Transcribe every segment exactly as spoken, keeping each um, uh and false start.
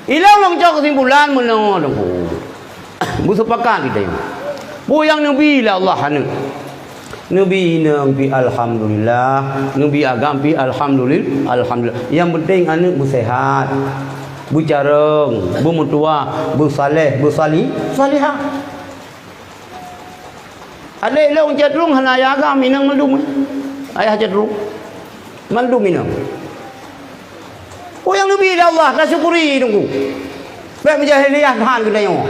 Ilong lôn cok keusimpulan meunoe Teungku. Beusepakat geutanyoe. Peue nyang neubi lé Allah aneuk? Neubi inong pih alhamdulillah, neubi agam pih alhamdulil-, alhamdulillah. Nyang penting aneuk beusehat, beucarông, beumeutuwah, beusaleh, beusali-, salihah. Adék lôn Cot Rhueng hana ayah agam, inong mandum. Ayah Cot Rhueng. Mandum inong. Peue nyang neubi lé Allah, tasyukuri Teungku. Bék meujahiliyah that geutanyoe.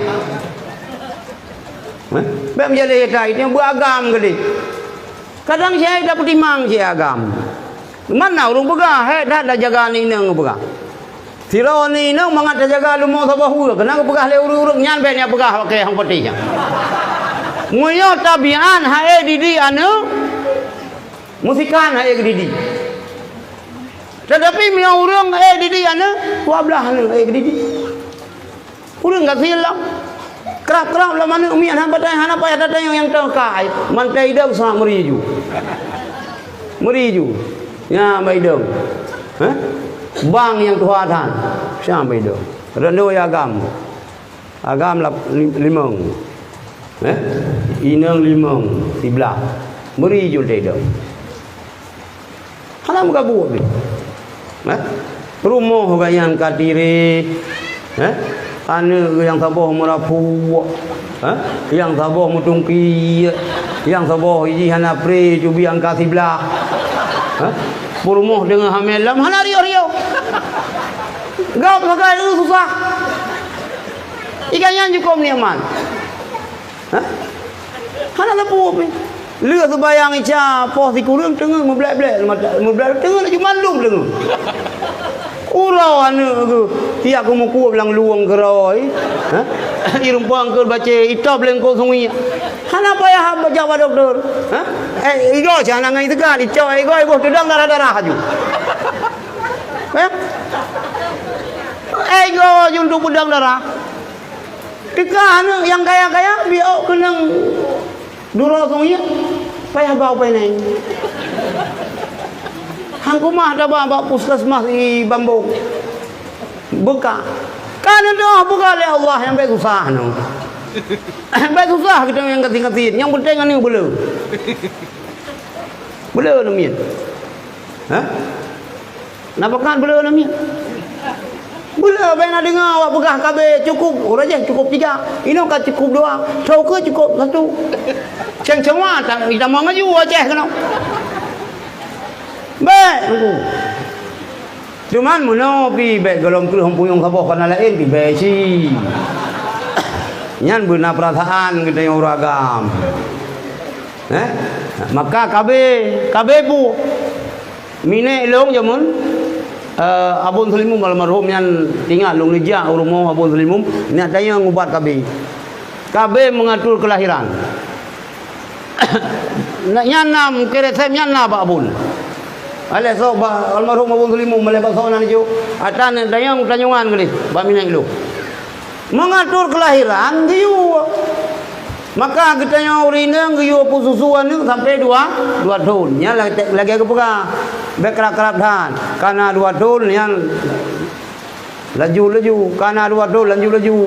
Hah? Bék meujahiliyah that, geutanyoe beuagam keudéh. Kadang syedara tapeutimang syedara agam. Mana ureuëng peugah, hék that tajaga aneuk inong peugah. Sidroe aneuk inong mangat tajaga leumo saboh weue, keunan geupeugah lé ureuëng-ureuëng nyan bék nyan peugah, oke, nyang peunteng nyan. Meunyoe tabiat hase didik aneuk, meusikan hase geudidik. Teutapi meunyoe ureuëng hase didik aneuk, dua blaih aneuk hase geudidik. Ureuëng gasien lom. Krab-krab lom aneuk miet hana patai, hana payah tatanyong nyang teuka ai. Mantong idong sa meuri ju. Meuri ju. Nyan bak idong. Hah? Bang nyang tuha that. Sa bak idong. Reundoe agam. Agam lap-, lim-, limong. Hah? Inong limong. Siblaih. Meuri ju teuidong. Hana meugabuek pih. Hah? Rumoh gobnyan ka tireh. Hah? Aneuk nyang saboh meurapuek. Hah? Nyang saboh meutungkiek. Nyang saboh jih hana pré cubi angka siblaih. Hah? Peurumoh deungon hamé lom hana riôh-riôh. Gob sagai susah. Ikan nyan cukôp nikmat. Hah? Hana sapeue pih. Lheueh seubayang Isya, poh sikureueng teungeut meublek-blek, meublek teungeut laju mandum teungeut. Uroe aneuk geuh, tiak keu meukueb lam luwong keurôi. Hah? Irumpang keu bacé itôb lé eungkôt sungiek. Hana payah baca bak dokto. Hah? Eh, igoe cit hana ngai teuka, icok igoe iboh teudong darah-darah laju. Hah? Eh, igoe laju untuk peudong darah. Teuka aneuk nyang kaya-kaya, biôk keunong duro sungiek, payah ba u Penang. Han keumah taba bak puskesmas di Bambong. Beuka. Ka neudoh beuka lé Allah nyang bék susah nyoe. Bék susah geutanyoe nyang gasien-gasien. Nyang penting aneuk beuleu. Beuleu aneuk miet. Hah? Na pakat beuleu aneuk miet? Beuleu, bék na deungoe awak peugah ka bé cukôp, uroe jéh cukôp tiga. Inoe ka cukôp dua, tho ukeue cukôp satu. Ceng ceuma ta-, jitamong laju Aceh keunoe. Bék, Teungku. Cuman meunoe pih bék gohlom kreueh punyueng saboh kana laén pih bék cit. Nyan beuna peurasaan geutanyoe ureuëng agam. Eh? Maka ka bé, ka bé peue? Minék lôn jameun, eh, Abon Seulimum almarhum nyan, ingat lôn neujak u rumoh Abon Seulimum, neujak tanyong ubat ka bé. Ka bé mengatur kelahiran. Nyan na, mungken resep nyan na bak Abon. Alah sok bak almarhum Abon Seulimum, alah bak sok na neujok. Ata neujak tanyong tanyongan keunoe bak minék lôn. Mengatur kelahiran geuyue. Maka geutanyoe ureuëng inong geuyue peususu aneuk sampai dua, dua thon. Nyan lagée, lagée geupeugah, bék karab-karab that. Kana dua thon nyan laju-laju, kana dua thon laju-laju.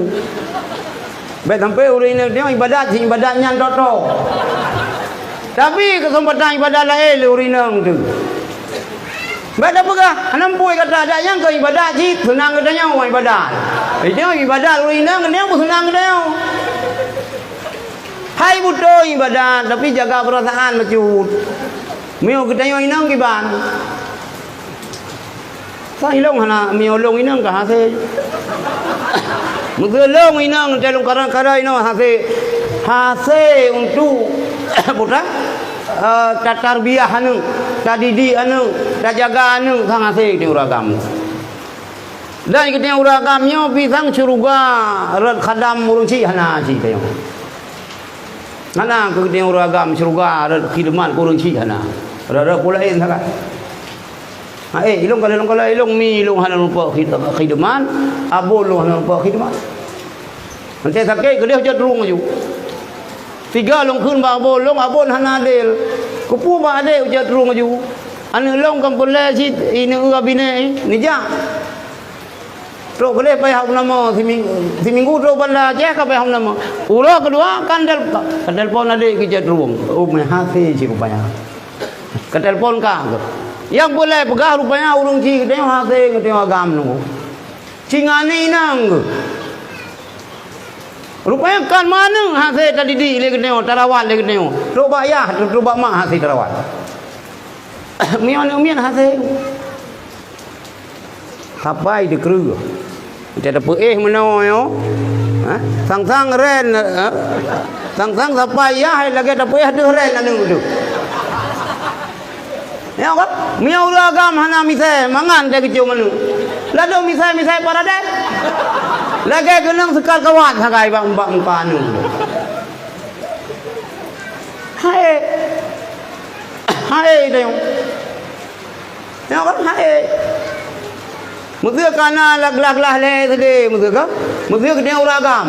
Bék sampai ureuëng inong nyoe ibadat, ibadat nyan tok-tok. Tapi keuseumpatan ibadat laén lé ureuëng inong teuh. Bék tapeugah, hana muphom gata, dak nyang keu ibadat cit, seunang geutanyoe ibadat. Itu ibadat ureuëng inong, geutanyoe pun seunang geutanyoe. Hai beutôi ibadat, tapi jaga peurasaan bacut. Meunyoe geutanyoe inong kiban. Sang ilong hana meunyoe lôn inong ka hase. Meuseu lôn inong teuh lôn karang-karang inong hase. Hase untuk putra. Eh, tatarbiyah aneuk, tadidik aneuk, tajaga aneuk, sang hase di ureuëng agam. Dan geutanyoe ureuëng agam nyoe pisang syeuruga rot khadam ureuëng chik hana cit tanyoe. Hana keu geutanyoe ureuëng agam syeuruga rot khidmat keu ureuëng chik hana. Rot-rot peue laén sagai. Ha, eh, ilong kalau, ilong kalau, ilong mi ilong hana lupa khid-, khidmat, abon lôn hana lupa khidmat. Nanti sakét keudeh Cot Rhueng laju. Tiga lôn kheun bak abon lôn, abon hana adil. Keupeue bak adék Cot Rhueng laju. Aneuk lôn kan peureulée cit, ineuk binéh, neujak. Trok keudeh payah peunamoe, siming-, siminggu trok Banda Aceh ka payah peunamoe. Uroe keudua kan tel-, ka telepon adék keu cit rueng. Oh, meuhase cit rupanya. Ka telepon ka. Nyang peulai peugah rupanya ureueng ci geutanyoe hase geutanyoe agam nunggu. Ci ngani nang geuh. Rupanya kan maneng hase tadidik lé geutanyoe, tarawat lé geutanyoe. Trok bak yah, trok bak mak hase tarawat. Meunyoe aneuk miet hase. Sapai dikeureuh. Kita tapeuéh meunoe nyoe. Ha? Sang-sang ren, ha? Sang-sang sapai yah lagèe tapeuéh deuh ren aneuk tu. Ya kan? Meunyoe ureueng agam hana misai, mangat teuh keucok aneuk. Ladôm misai-misai paradai. Lagèe keunong seukar kawat sagai bak, bak muka aneuk. Hai. Hai, tengok. Nyoe kan hai. Meuseu ka na lag-, glah-glah lé sideh, meuseu ka? Meuseu geutanyoe ureueng agam.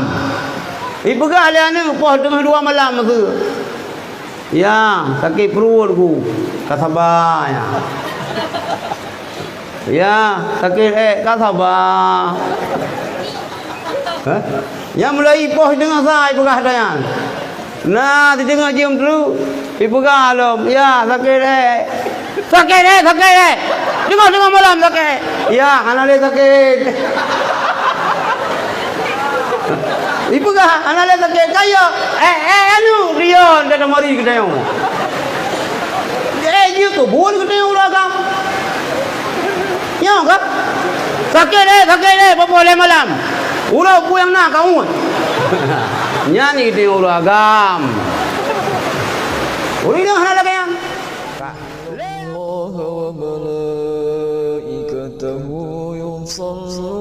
Ipeugah lé aneuk poh teungoh dua malam meuseu. Ya, sakét pruet ku. Ka saba, ya. Ya, sakét ék, ka saba. Hah? Nyang mulai poh teungoh sa ipeugah tanyan. Na, sideungoe jeuem teuk, ipeugah lom, "Ya, sakét, eh. Sakét, eh, sakét, eh. Deungoe, deungoe malam sakét. Ya, hana lé sakét." Ipeugah, "Hana lé sakét." Kaya, eh, eh, anu, rion, dan mari geutanyoe. Eh, jeuet keu buet geutanyoe ureueng agam. Nyoe ka? Sakét, eh, sakét, eh, poh-poh lhèe malam. Uroe peue nyang na ka uet. Nyan geutanyoe ureueng agam. Ureueng inong hana lagèe nyan. الله وملائكته يصلون